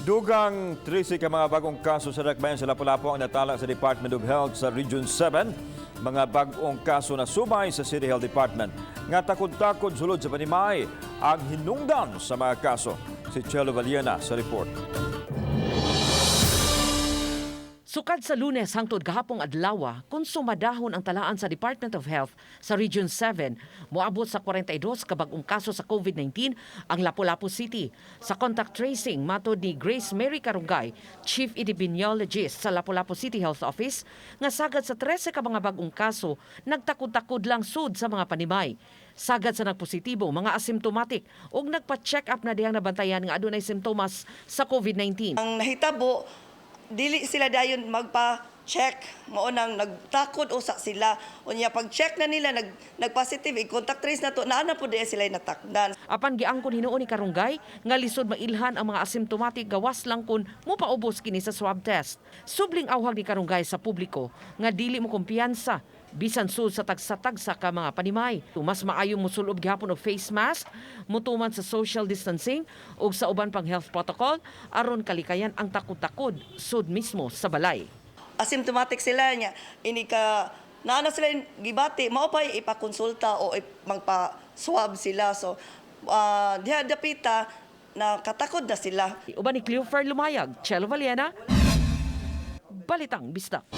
Dugang 13 ka mga bagong kaso sa dakbayan sa Lapu-Lapu ang natala sa Department of Health sa Region 7. Mga bagong kaso na sumay sa City Health Department. Nga takod-takod sulod sa panimay ang hinungdan sa mga kaso. Si Chelo Valiena sa report. Sukad sa Lunes hangtod gahapong adlaw, kung sumadahon ang talaan sa Department of Health sa Region 7, moabot sa 42 ka bag-ong kaso sa COVID-19 ang Lapu-Lapu City. Sa contact tracing, matod ni Grace Mary Carungay, Chief Epidemiologist sa Lapu-Lapu City Health Office, nga sagad sa 13 ka mga bag-ong kaso, nagtakod-takod lang sud sa mga panimay. Sagad sa nagpositibo, mga asymptomatic ug nagpa-check up na dihang nabantayan nga adunay simptomas sa COVID-19. Ang nahitabo, dili sila dayon magpa-check. Mao nang nagtakod usa sila. Unya pag check na nila nag nag-positive, i-contact trace na to, naa na pud sila natakdan. Apan giangkon hinuon ni Carungay nga lisod mailhan ang mga asymptomatic gawas lang kun mopaubos kini sa swab test. Subling awhag ni Carungay sa publiko nga dili mo kumpiyansa bisan sud sa tagsa-tagsa ka mga panimay. Mas maayo mosulob gihapon og face mask, mutuman sa social distancing ug sa uban pang health protocol aron kalikayan ang takod-takod sud mismo sa balay. Asymptomatic sila niya. Ini ka naa na sila gibati, mao pa ipakonsulta o magpa-swab sila. So diha dapita na katakod na sila. Uban ni Cleofer Lumayag, Chelo Valiena, Balitang Bisdak.